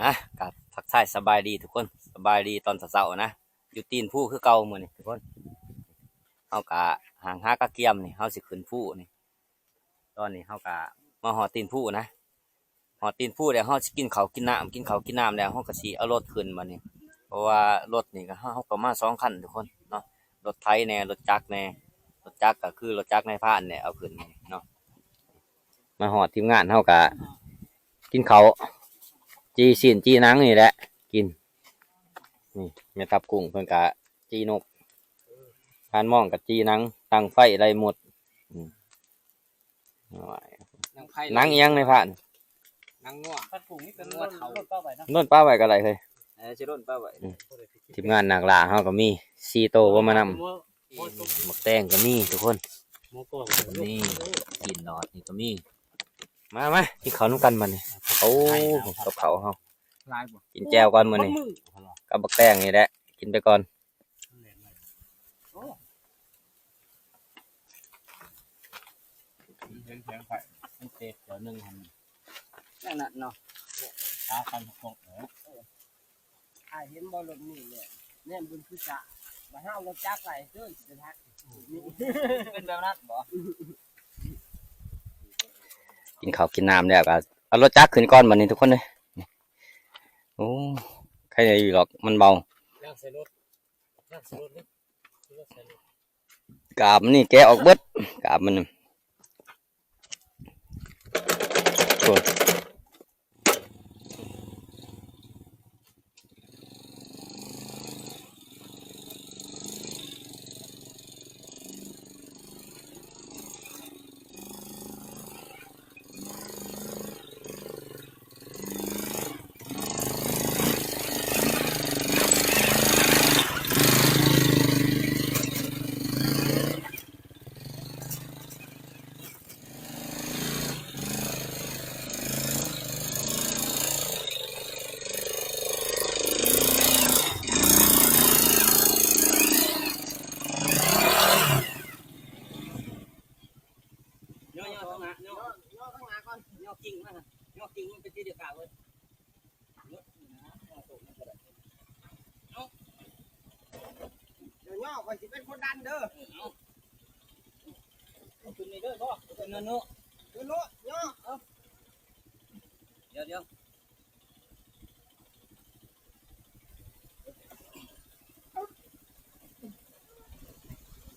ນະ ກໍທັກທາຍສະບາຍດີທຸກຄົນ ສະບາຍດີຕອນເຊົ້າໆນະ ຢູ່ຕີນພູຄືເກົ່າມື້ນີ້ທຸກຄົນ. ເຮົາກໍຫາງຫາກະກຽມນີ້ ເຮົາຊິຂຶ້ນພູນີ້ ຕອນນີ້ເຮົາກໍມາຮອດຕີນພູນະ ຮອດຕີນພູແລ້ວ ເຮົາຊິກິນເຂົ້າກິນນ້ຳ ກິນເຂົ້າກິນນ້ຳແລ້ວ ເຮົາກໍຊິເອົາລົດຂຶ້ນບັດນີ້ ເພາະວ່າລົດນີ້ກໍ ເຮົາ ເຮົາກໍມາສອງຄັນທຸກຄົນເນາະ ລົດໄຖແດ່ ລົດຈັກແດ່ ລົດຈັກກໍຄືລົດຈັກນາຍພານແຫຼະ ເອົາຂຶ້ນເນາະ. ມາຮອດທີມງານເຮົາກະກິນເຂົ້າ ຈີ່ຊີ້ນຈີ່ໜັງນີ້ແຫຼະກິນ. ນີ້ແມ່ທັບກຸ້ງເພິ່ນກະຈີ່ນົກ ທ່ານມອງກະຈີ່ໜັງ ຕັ້ງໄຟໄລ່ມົດ. ອືມ ໜັງອີ່ຫຍັງນາຍພານ? ໜັງງົວ ພັດກຸ້ງນີ້ເປັນ ງົວເຖົ້າ ໂດນປາໄວ້ເນາະ ໂດນປາໄວ້ກໍໄດ້ເຮີ້ຍ. ເອີ ຊິໂດນປາໄວ້. ອືມ ທີມງານນັກລ່າເຮົາກໍມີສີ່ໂຕບໍ່ມານຳ. ໝາກແຕງກໍມີທຸກຄົນ ນີ້ ຕີນຫຼອດນີ້ກໍມີ. ມາ ມາ ກິນເຂົ້ານຳກັນບັດນີ້. ໂອ້ ກັບເຂົ້າເຮົາ ຫຼາຍບໍ່? ກິນແຈ່ວກ່ອນມື້ນີ້ ກັບໝາກແຕງນີ້ແຫຼະ ກິນໄປກ່ອນ. ໂອ້ ມັນເຫັນແສງໄຟ ມັນເຕະຕົວໜຶ່ງຫັ້ນ ນັ້ນນະເນາະ ຂາຄັນຕົກເອີ. ອ້າຍເຫັນບໍ່ລົດນີ້ແຫຼະ ແນມເບິ່ງຄືສະ ວ່າເຮົາລົດຈັກໄປເດີ ຊິໄປທັກ ເປັນແບບນັ້ນບໍ່? ກິນເຂົ້າກິນນ້ຳແລ້ວກໍເອົາລົດຈັກຂຶ້ນກ່ອນບັດນີ້ທຸກຄົນເອີຍ. ໂອ້ ໃຄຢູ່ດອກ ມັນເບົາ ຍ່າງໃສ່ລົດ ຍ່າງໃສ່ລົດເລີຍ ຂີ່ລົດໃສ່ລົດ. ກາບມັນນີ້ແກະອອກເບິດ ກາບມັນ. ໂອ້ ຍໍ ຍໍທາງໜ້າ ຍໍ ຍໍທາງໜ້າກ່ອນ ຍໍກິ່ງມາ ຍໍກິ່ງມັນໄປຕິດຢູ່ກາບເວີຍ. ເອົາ ດຽວຍໍ ຂ້ອຍຊິເປັນຄົນດັນເດີ. ເອົາ ເອົາຂຶ້ນນີ້ເດີ ບໍ່ ຂຶ້ນເນີນເນາະ ຂຶ້ນໂລດ ຍໍ ເອົາ ດຽວ ດຽວ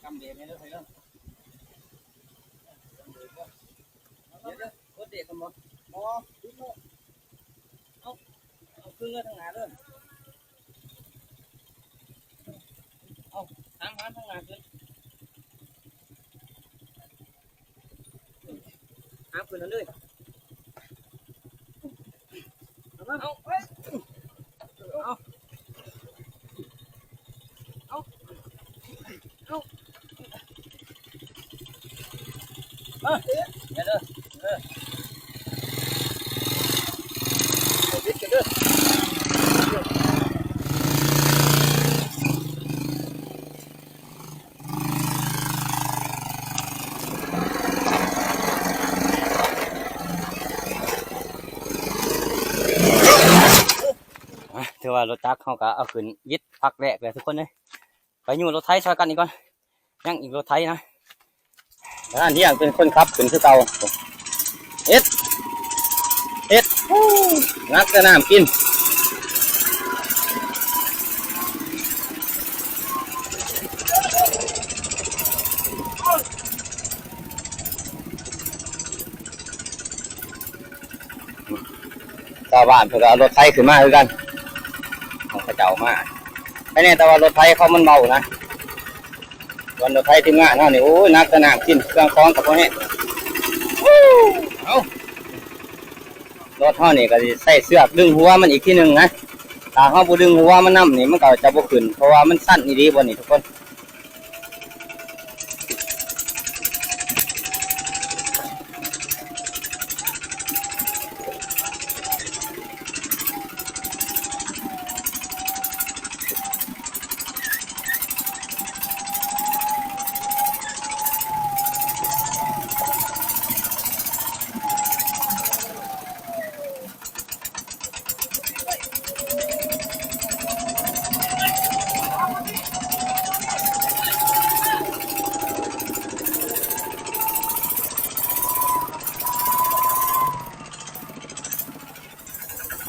ກຳເບຣກໃຫ້ເດີ ໃຫ້ເດີ ກຳເບຣກເດີ ເອົາ ດຽວ ເດີ ກົດເບຣກກ່ອນບໍ່? ບໍ່ ຕິດໂລດ ເອົາ ເອົາຂຶ້ນເລີຍທາງໜ້າເດີ ເອົາ ຕາມຫາທາງໜ້າຂຶ້ນ ຫາເພິ່ນເອົາເລີຍ ເອົາ ເອົາ ເອົາ ເອົາ ເອົາ ເອີ ເດີ ເດີ ເອີ ເອົາບິດກັນເດີ. ອ່ະ ຖືວ່າລົດຈັກເຮົາກໍເອົາຂຶ້ນວິດພັກແລກແລ້ວທຸກຄົນເອີຍ ໄປຍູ້ລົດໄຖຊ່ອຍກັນອີກກ່ອນ ຍັງອີກລົດໄຖນະ. ທ່ານທ່ຽງເປັນຄົນຂັບຂຶ້ນຄືເກົ່າ ເຮັດ ເຮັດ ໜັກແຕ່ນ້ຳກິນ. ຊາວບ້ານເພິ່ນກໍເອົາລົດໄຖຂຶ້ນມາຄືກັນ ຂອງເຂົາເຈົ້າມາ ໃຄແນ່ແຕ່ວ່າລົດໄຖເຂົາມັນເບົານະ. ສ່ວນລົດໄຖທີມງານເຮົານີ້ ໂອ້ຍ ໜັກແຕ່ນ້ຳກິນ ເຄື່ອງຂອງກໍບໍ່ແຮງ. ເອົາ ລົດເຮົານີ້ກໍຊິໃຊ້ເຊືອກດຶງຫົວມັນອີກທີໜຶ່ງນະ ຖ້າເຮົາບໍ່ດຶງຫົວມັນນຳນີ້ ມັນກໍຈະບໍ່ຂຶ້ນ ເພາະວ່າມັນຊັນອີ່ຫຼີບ່ອນນີ້ທຸກຄົນ. ໂອ້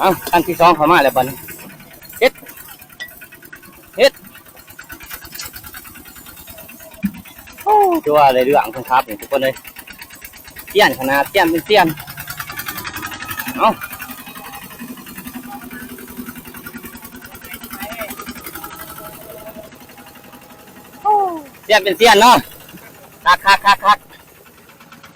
ເອົ້າ ຄັນທີສອງເຂົ້າມາແລ້ວບັດນີ້ ເຮັດ ເຮັດ ໂອ້ ຖືວ່າໄດ້ເລື່ອງຄົນຂັບນີ້ທຸກຄົນເອີຍ ຊຽນຂະໜາດ ຊຽນເປັນຊຽນ ເອົ້າ ຊຽນເປັນຊຽນເນາະ ຄັກໆໆໆ.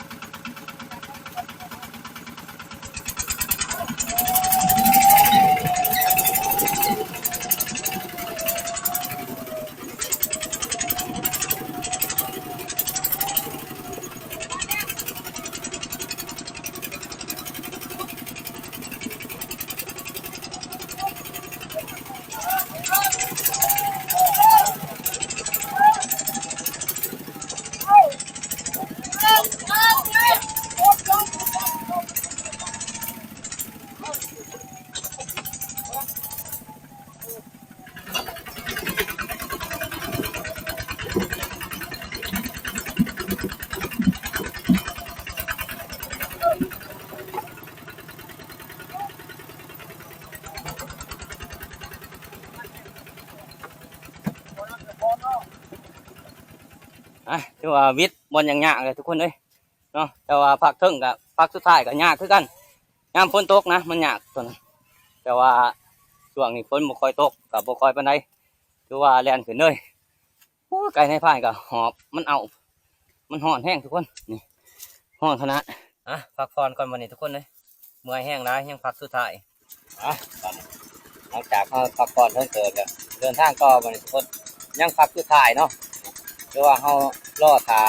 ອ່ະ ຖືວ່າວິດບ່ອນຍາກໆເລີຍທຸກຄົນເອີຍເນາະ ແຕ່ວ່າພາກເທິງກະ ພາກສຸດທ້າຍກະຍາກຄືກັນ ຍາມຝົນຕົກນະ ມັນຍາກຕົວນັ້ນ ແຕ່ວ່າຊ່ວງນີ້ຝົນບໍ່ຄ່ອຍຕົກ ກະບໍ່ຄ່ອຍປານໃດ ຖືວ່າແລ່ນຂຶ້ນເລີຍ. ໂອ້ຍ ໄກ່ນາຍພານກໍຫອບ ມັນເອົາ ມັນຮ້ອນແຮງທຸກຄົນ ນີ້ ຮ້ອນຂະໜາດ. ອ່ະ ພັກຜ່ອນກ່ອນບັດນີ້ທຸກຄົນເອີຍ ເມື່ອຍແຮງຫຼາຍ ຍັງພັກສຸດທ້າຍ. ອ່ະ ບັດນີ້ ຫຼັງຈາກເຮົາພັກຜ່ອນເທິງເຕີບແລ້ວ ເດີນທາງຕໍ່ບັດນີ້ທຸກຄົນ ຍັງພັກສຸດທ້າຍເນາະ ຄືວ່າເຮົາລໍຖ້າ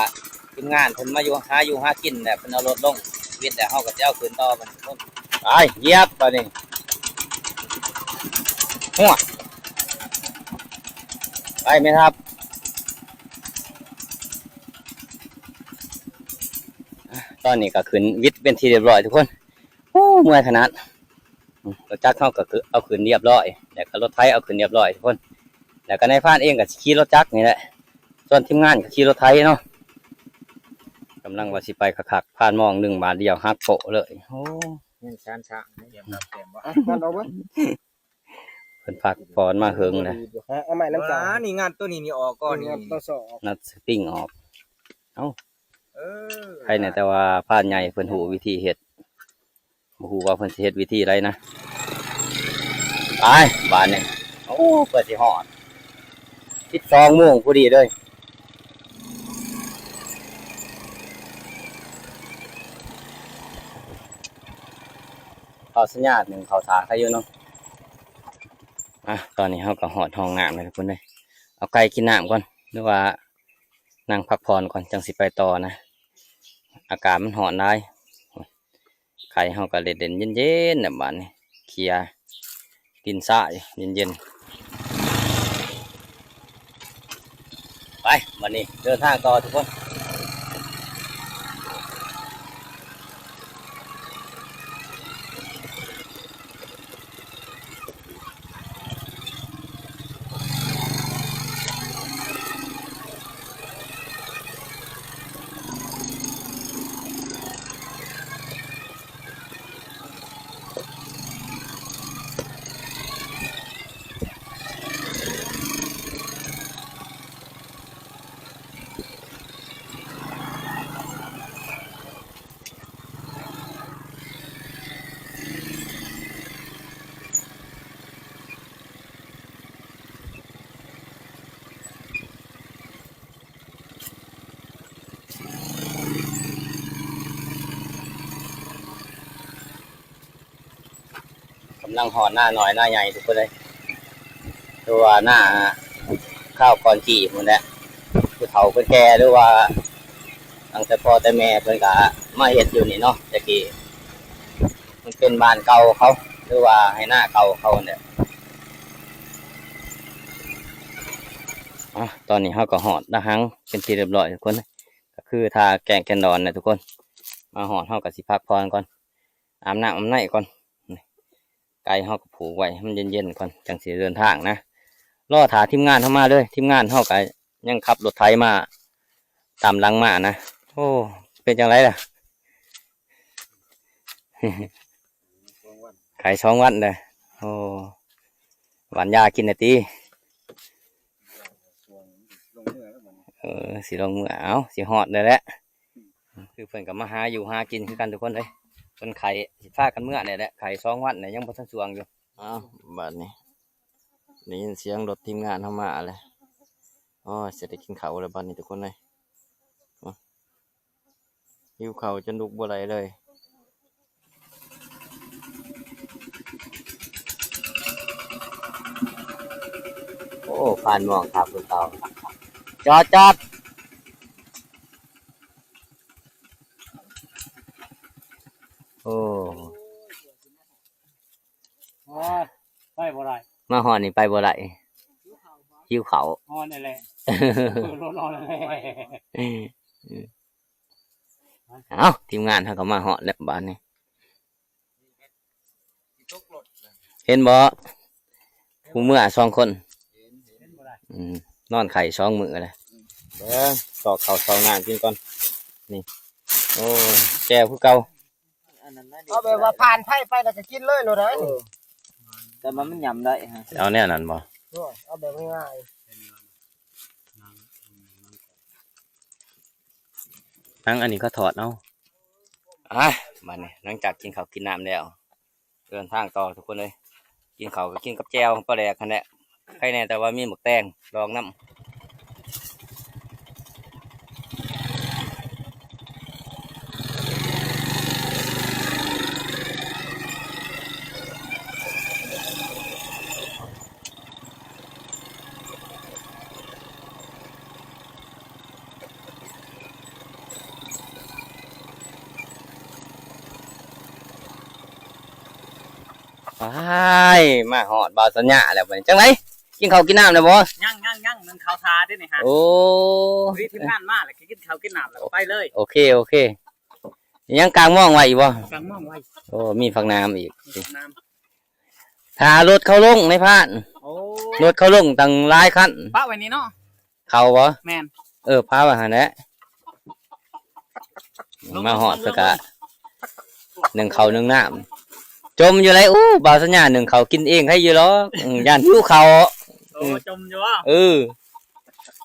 ທີມງານເພິ່ນມາຢູ່ ຫາຢູ່ຫາກິນແລ້ວ ເພິ່ນເອົາລົດລົງວິດແລ້ວ ເຮົາກໍຊິເອົາຂຶ້ນຕໍ່ບັດນີ້ທຸກຄົນ. ໄປ ຢຽບບັດນີ້ ຫົວ ໄປແມ່ນຄັບ. ຕອນນີ້ກໍຂຶ້ນວິດເປັນທີ່ຮຽບຮ້ອຍທຸກຄົນ ໂອ້ ເມື່ອຍຂະໜາດ ອືມ ລົດຈັກເຮົາກໍຄືເອົາຂຶ້ນຮຽບຮ້ອຍ ແລ້ວກໍລົດໄຖເອົາຂຶ້ນຮຽບຮ້ອຍທຸກຄົນ ແລ້ວກໍນາຍພານເອງກໍຊິຂີ່ລົດຈັກນີ້ແຫຼະ ສ່ວນທີມງານກໍຂີ່ລົດໄຖເນາະ ກຳລັງວ່າຊິໄປຄັກໆ ພານມອງໜຶ່ງບາດດຽວຫັກໂປະເລີຍ ໂອ້ ຍັງຊານຊ້າງ ຕຽມຮັບແຕ້ມບໍ່ ມັນອອກເບິ່ງ. ເພິ່ນພັກຜ່ອນມາເຫິງແລ້ວ ເອົາໄມ້ນຳກັນ ນີ້ງັດຕົວນີ້ນີ້ອອກກ່ອນ ນີ້ ງັດຕົວສອກ ງັດສະຕິງອອກ ເອົ້າ ເອີ ໃຄແນ່ແຕ່ວ່າພານໃຫຍ່ເພິ່ນຮູ້ວິທີເຮັດ ບໍ່ຮູ້ວ່າເພິ່ນຊິເຮັດວິທີໃດນະ ໄປບາດນີ້ ໂອ້ ເພື່ອຊິຮອດ ສິບສອງໂມງພໍດີເລີຍ. ເຂົ້າສັນຍາໜຶ່ງເຂົ້າຖ້າໃຄຢູ່ເນາະ ອ່ະ ຕອນນີ້ເຮົາກໍຮອດຫ້ອງນ້ຳແລ້ວທຸກຄົນເອີຍ ເອົາໄກ່ກິນນ້ຳກ່ອນ ຫຼືວ່ານັ່ງພັກຜ່ອນກ່ອນ ຈັ່ງຊິໄປຕໍ່ນະ ອາກາດມັນຮ້ອນຫຼາຍ ໄກ່ເຮົາກໍເຫຼັ້ນໆ ເຢັນໆ ແບບບາດນີ້ ເຄຍ ດິນຊາຍເຢັນໆ. ໄປ ບັດນີ້ເດີນທາງຕໍ່ທຸກຄົນ. ກຳລັງຮອດນານ້ອຍນາໃຫຍ່ທຸກຄົນເອີຍ ຄືວ່ານາຄາວກ່ອນກີ້ພຸ້ນແຫຼະ ຜູ້ເຖົ້າຜູ້ແກ່ ຫຼືວ່າຕັ້ງແຕ່ພໍ່ແຕ່ແມ່ເພິ່ນກະມາເຮັດຢູ່ນີ້ເນາະ ແຕ່ກີ້ ມັນເປັນບ້ານເກົ່າເຂົາ ຫຼືວ່າໄຮ່ນາເກົ່າເຂົາຫັ້ນແຫຼະ. ອາ ຕອນນີ້ເຮົາກໍຮອດດາຫັງເປັນທີ່ຮຽບຮ້ອຍທຸກຄົນ ກໍຄືທ່າແກ້ງແກ່ນດອນນະທຸກຄົນ. ມາຮອດເຮົາກໍຊິພັກຜ່ອນກ່ອນ ອາບນ້ຳອາບໃນກ່ອນ. ໄກ່ເຮົາກໍຜູກໄວ້ໃຫ້ມັນເຢັນໆກ່ອນ ຈັ່ງຊິເດີນທາງນະ. ລໍຖ້າທີມງານເຮົາມາເລີຍ ທີມງານເຮົາກໍຍັງຂັບລົດໄຖມາຕາມຫຼັງມານະ. ໂອ້ ເປັນຈັ່ງໃດລະ? ຄ ໄປສອງວັນເດ້. ໂອ້ ຫວ່ານຢາກິນແດ່ຕິ. ເອີ ຊິລົງເມືອ ເອົ້າ ຊິຮອດແລ້ວແຫຼະ. ຄືເພິ່ນກໍມາຫາຢູ່ຫາກິນຄືກັນທຸກຄົນເອີຍ. ເພິ່ນໄຂ້ ຊິພາກັນເມືອແຫຼະ ໄຂ້ສອງວັນແລ້ວ ຍັງບໍ່ທັນຊ່ວງຢູ່. ອ້າວ ບາດນີ້ໄດ້ຍິນສຽງລົດທີມງານເຮົາມາແລ້ວ. ໂອ້ຍ ຊິໄດ້ກິນເຂົ້າແລ້ວບາດນີ້ທຸກຄົນເອີຍ. ໂອ້ຍ ຫິວເຂົ້າຈົນລຸກບໍ່ໄດ້ເລີຍ. ໂອ້ ຜ່ານໝ່ອງຄັກຄືເກົ່າ. ຈອດ ຈອດ. ໂອ້ ໂອ້ຍ ໄປບໍ່ໄດ້ ມາຮອດນີ້ໄປບໍ່ໄດ້ ຫິວເຂົ້າ ນອນນັ້ນແຫຼະ ເອີ ນອນນັ້ນແຫຼະ. ເອົ້າ ທີມງານເຮົາກໍມາຮອດແລ້ວບາດນີ້. ເຫັນບໍ່ ຜູ້ເມືອສອງຄົນ ອືມ ນອນໄຂ້ສອງມື້ແລ້ວ. ເບິ່ງ ຊອກເຂົ້າຊອກນ້ຳກິນກ່ອນ. ນີ້ ໂອ້ ແຈ່ວຄືເກົ່າ. ເອົາແບບວ່າຜ່ານໄຟໄປແລ້ວກໍກິນເລີຍໂລດໄດ໋. ເອີ ແຕ່ວ່າມັນຫຍ້ຳໄດ້ຮະ. ເອົາແນວນັ້ນບໍ່? ໂອ້ຍ ເອົາແບບງ່າຍໆ. ໜັງອັນນີ້ກໍທອດເອົາ. ອ່າ ບາດນີ້ຫຼັງຈາກກິນເຂົ້າກິນນ້ຳແລ້ວ ເດີນທາງຕໍ່ທຸກຄົນເອີຍ. ກິນເຂົ້າກໍກິນກັບແຈ່ວປາແດກຫັ້ນແຫຼະ ໄຄແນ່ແຕ່ວ່າມີໝາກແຕງດອງນຳ. ອ້າຍ ມາຮອດບ່າວສັນຍາແລ້ວບັດນີ້ ຈັ່ງໃດ ກິນເຂົ້າກິນນ້ຳແລ້ວບໍ່? ຍັງໆໆ ໜຶ້ງເຂົ້າຖ້າເດ້ນີ້ຮະ. ໂອ້ ພໍດີທີມງານມາແລ້ວ ກິນເຂົ້າກິນນ້ຳແລ້ວໄປເລີຍ. ໂອເຄ ໂອເຄ. ຍັງກາງມອງໄວ້ອີກບໍ່? ກາງມອງໄວ້. ໂອ້ ມີຜັກໜາມອີກ ມີຜັກໜາມ. ຖ້າລົດເຂົາລົງໃນພານ. ໂອ້ ລົດເຂົາລົງຕັ້ງຫຼາຍຄັນ ປະໄວ້ນີ້ເນາະ. ເຂົ້າບໍ່? ແມ່ນ. ເອີ ພາວ່າຫັ້ນແຫຼະ. ລົງ ມາຮອດ ລົງ ເພິ່ນກະ ລົງ ໜຶ້ງເຂົ້າໜຶ້ງນ້ຳ ຈົ່ມຢູ່ໄດ໋. ໂອ້ ບ່າວສັນຍາໜຶ້ງເຂົ້າກິນເອງໃຄຢູ່ດອກ. ອືມ ຢ້ານຫິວເຂົ້າ. ໂອ້ ອືມ ຈົ່ມຢູ່. ເອີ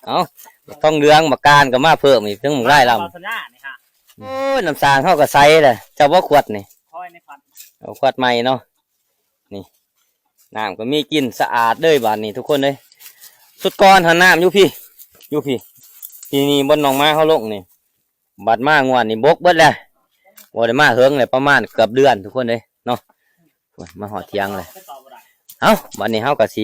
ເອົ້າ ທອງເຫຼືອງບັກການກໍມາເພີ່ມອີກ ເຖິງບັກຫຼາຍລຳ. ບ່າວສັນຍານີ້ຮະ. ໂອ້ຍ ນ້ຳສ້າງເຮົາກໍໃສແຫຼະ. ເຈົ້າບໍ່ຂວດນີ້? ຂ້ອຍໃນຂວດ. ເອົາຂວດໃໝ່ເນາະ. ນີ້ ນ້ຳກໍມີກິນສະອາດເລີຍບາດນີ້ທຸກຄົນເອີຍ. ຊຸດກ່ອນຫັ້ນນ້ຳຢູ່ພີ້ ຢູ່ພີ້ ທີ່ນີ້ບ່ອນໜອງໝາເຮົາລົງນີ້. ບັດມາງວດນີ້ບົກເບິດແລ້ວ ບໍ່ໄດ້ມາເຫິງແລ້ວ ປະມານເກືອບເດືອນທຸກຄົນເອີຍເນາະ. ໂອ້ຍ ມາຮອດຖຽງແລ້ວ. ເອົ້າ ບັດນີ້ເຮົາກໍຊິ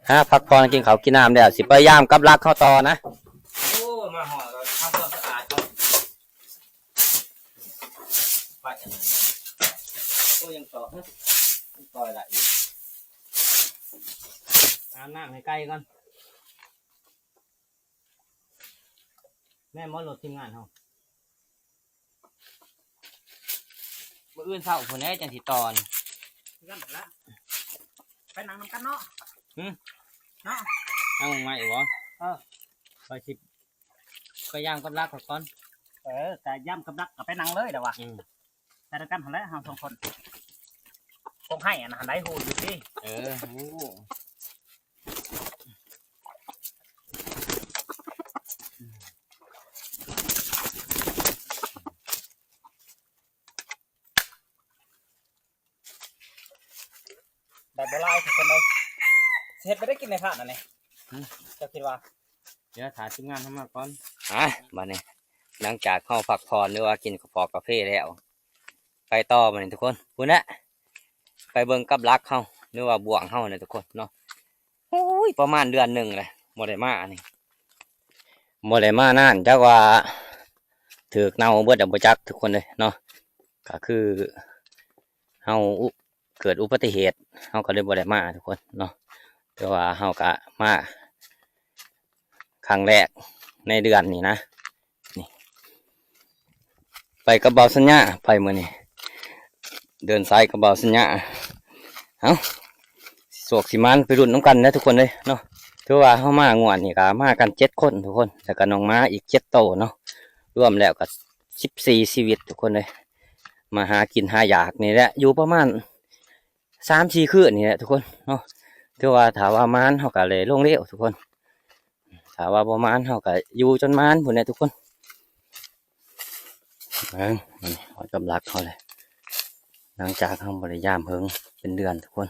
ຫາພັກຜ່ອນ ກິນເຂົ້າກິນນ້ຳແລ້ວ ຊິພະຍາຍາມກັບຫຼັກເຮົາຕໍ່ນະ. ໂອ້ ມາຮອດກໍທຳຄວາມສະອາດກ່ອນ. ໄປອັນນັ້ນ ໂອ້ ຍັງຕໍ່ ຍັງຕໍ່ໄດ້ຢູ່. ອາບນ້ຳໃຫ້ໄກ່ກ່ອນ. ແມ່ນບໍ່ລົດທີມງານເຮົາ? ມື້ອື່ນເຊົ້າພຸ້ນແຫຼະຈັ່ງຊິຕໍ່. ນັ້ນລະ ໄປນັ່ງນຳກັນເນາະ. ຫື ເນາະ ນັ່ງໄມ້ບໍ່? ເອີ ຂ້ອຍຊິພະຍາຍາມກັບຫຼັກກ່ອນ. ເອີ ກະຍາມກັບຫຼັກກໍໄປນັ່ງເລີຍແຫຼະວ່າ. ອືມ ໄປນຳກັນຫັ້ນແຫຼະເຮົາສອງຄົນ. ຄົງໃຫ້ອັນນັ້ນໄດ້ຮູ້ຢູ່ຕິ. ເອີ ຮູ້. ໄດ້ບໍ່ຫຼາຍທຸກຄົນເອີຍ. ຊິເຮັດບໍ່ໄດ້ກິນໃນພາດອັນນີ້. ຫື ເຈົ້າຄິດວ່າ? ດຽວຖ້າທີມງານເຮົາມາກ່ອນ. ອ່າ ບາດນີ້ ຫຼັງຈາກເຮົາພັກຜ່ອນ ຫຼືວ່າກິນກາແຟ ກາເຟແລ້ວ ໄປຕໍ່ບາດນີ້ທຸກຄົນ. ພຸ້ນແຫຼະ ໄປເບິ່ງກັບຫຼັກເຮົາ ຫຼືວ່າບ່ວງເຮົານະທຸກຄົນເນາະ. ໂອ້ຍ ປະມານເດືອນໜຶ່ງແຫຼະ ບໍ່ໄດ້ມານີ້ ບໍ່ໄດ້ມານານ ຈັກວ່າຖືກເນົ່າເບິດແລ້ວບໍ່ຈັກທຸກຄົນເອີຍເນາະ. ກໍຄືເຮົາອຸ ເກີດອຸບັດຕິເຫດ ເຮົາກໍເລີຍບໍ່ໄດ້ມາທຸກຄົນເນາະ. ແຕ່ວ່າເຮົາກໍມາຄັ້ງແລກໃນເດືອນນີ້ນະ. ນີ້ ໄປກັບບ່າວສັນຍາ ໄປມື້ນີ້ ເດີນສາຍກັບບ່າວສັນຍາ. ເອົ້າ ຊິໂຊກຊິໝານ ໄປລຸ້ນນຳກັນນະທຸກຄົນເອີຍເນາະ. ຖືວ່າເຮົາມາງວດນີ້ກໍມາກັນເຈັດຄົນທຸກຄົນ ແລ້ວກໍນ້ອງໝາອີກເຈັດໂຕເນາະ. ລວມແລ້ວກໍສິບສີ່ຊີວິດທຸກຄົນເອີຍ. ມາຫາກິນຫາຢາກນີ້ແຫຼະ ຢູ່ປະມານ ສາມສີ່ຄືນນີ້ແຫຼະທຸກຄົນເນາະ. ຖືວ່າຖ້າວ່າໝານເຮົາກໍເລີຍລົງເລວທຸກຄົນ, ຖ້າວ່າບໍ່ໝານເຮົາກໍຢູ່ຈົນໝານພຸ້ນແຫຼະທຸກຄົນ. ເບິ່ງ ນີ້ຮອດກັບຫຼັກເຮົາແລ້ວ ຫຼັງຈາກເຮົາບໍ່ໄດ້ຍາມເຫິງເປັນເດືອນທຸກຄົນ.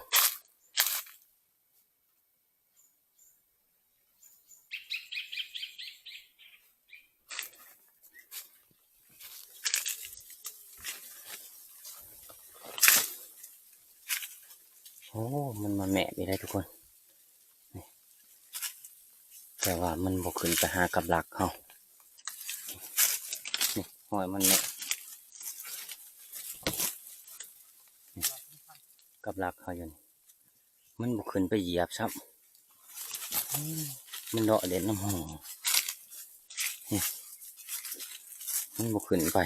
ໂອ້ ມັນມາແມບອີກແລ້ວທຸກຄົນ ນີ້ ແຕ່ວ່າມັນບໍ່ຂຶ້ນໄປຫາກັບຫຼັກເຮົາ. ນີ້ຮອຍມັນແມບ ນີ້ ກັບຫຼັກເຮົາຢູ່ນີ້ ມັນບໍ່ຂຶ້ນໄປຢຽບຊ້ຳ ມັນເລາະເຫຼັ້ນນຳຫູ ນີ້ ມັນບໍ່ຂຶ້ນໄປ.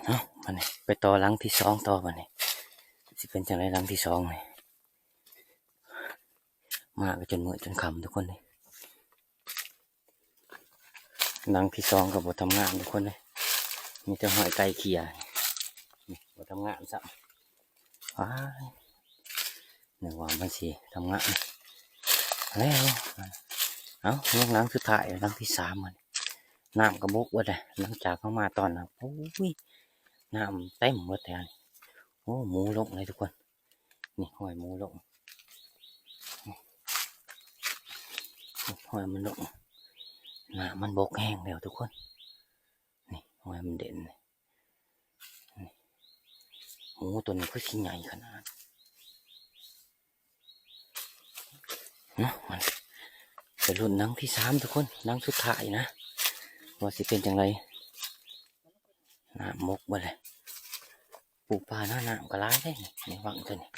ເອົາ ບາດນີ້ໄປຕໍ່ຫຼັງທີສອງຕໍ່ ບາດນີ້ຊິເປັນຈັ່ງໃດຫຼັງທີສອງນີ້. ມາກໍຈົນມື້ຈົນຄ່ຳທຸກຄົນເດ້. ຫຼັງທີສອງກໍບໍ່ທຳງານທຸກຄົນເດ້ ມີແຕ່ຮອຍໄກ່ເຂ່ຍ ນີ້ບໍ່ທຳງານຊ້ຳ. ອ້າຍ ນຶກວ່າມັນຊິທຳງານແລ້ວ. ເອົ້າ ຍັງຫຼັງສຸດທ້າຍ ຫຼັງທີສາມ ມັນ ນ້ຳກໍບົກເບິດແລ້ວ ຫຼັງຈາກເຮົາມາຕອນນັ້ນ ໂອ້ຍ ນ້ຳເຕັມເບິດແລ້ວ. ໂອ້ ໝູລົງເລີຍທຸກຄົນ ນີ້ຮອຍໝູລົງ ນີ້ຮອຍມັນລົງ ນ້ຳມັນບົກແຮງແລ້ວທຸກຄົນ ນີ້ຮອຍມັນເດັ່ນ ນີ້ ໝູຕົວນີ້ຄືຊິໃຫຍ່ຂະໜາດ ເນາະ. ມັນໄປລຸ້ນຫຼັງທີສາມທຸກຄົນ ຫຼັງສຸດທ້າຍນະ ວ່າຊິເປັນຈັ່ງໃດ. ນ້ຳບົກເບິດແລ້ວ ປູກປານະ ນ້ຳກໍຫຼາຍເດ້ ໃນວັງຕົວນີ້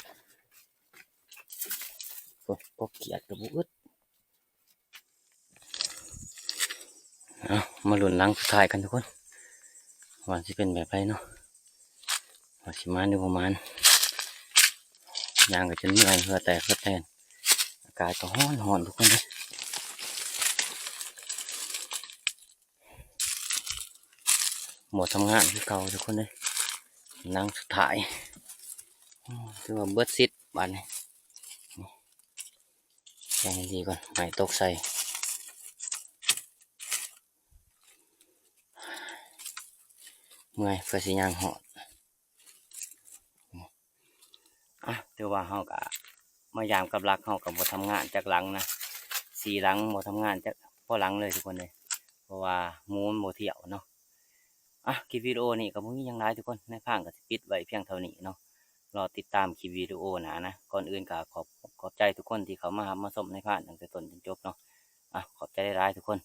ໂອ້ ກົບຂຽດກໍບໍ່ອຶດ. ເອົາ ມາລຸ້ນຫຼັງສຸດທ້າຍກັນທຸກຄົນ ວ່າຊິເປັນແບບໃດເນາະ ວ່າຊິໝານຫຼືບໍ່ໝານ. ຍ່າງກໍຈົນເມື່ອຍ ເຫື່ອແຕກເຫື່ອແຕນ ອາກາດກໍຮ້ອນໆ ທຸກຄົນເອີຍ. ບໍ່ທຳງານຄືເກົ່າທຸກຄົນເອີຍ ຫຼັງສຸດທ້າຍ ຖືວ່າເບິດສິດບາດນີ້. ແກງດີກ່ອນ ໄມ້ຕົກໃສ່ ເມື່ອຍ ເພື່ອຊິຍ່າງຮອດ. ອ່ະ ຖືວ່າເຮົາກະມາຢາມກັບຫຼັກ ເຮົາກະບໍ່ທຳງານຈັກຫຼັງນະ ສີ່ຫຼັງ ບໍ່ທຳງານຈັກພໍຫຼັງເລີຍທຸກຄົນເອີຍ ເພາະວ່າໝູມັນບໍ່ທ່ຽວເນາະ. ອ່ະ ຄລິບວິດີໂອນີ້ກໍບໍ່ມີຫຍັງຫຼາຍທຸກຄົນ ນາຍພານກໍຊິປິດໄວ້ພຽງເທົ່ານີ້ເນາະ. ລໍຕິດຕາມຄລິບວິດີໂອໜ້ານະ. ກ່ອນອື່ນກໍຂອບ ຂອບໃຈທຸກຄົນທີ່ເຂົ້າມາຮັບມາຊົມນາຍພານຕັ້ງແຕ່ຕົ້ນຈົນຈົບເນາະ. ອ່ະ ຂອບໃຈຫຼາຍໆທຸກຄົນ.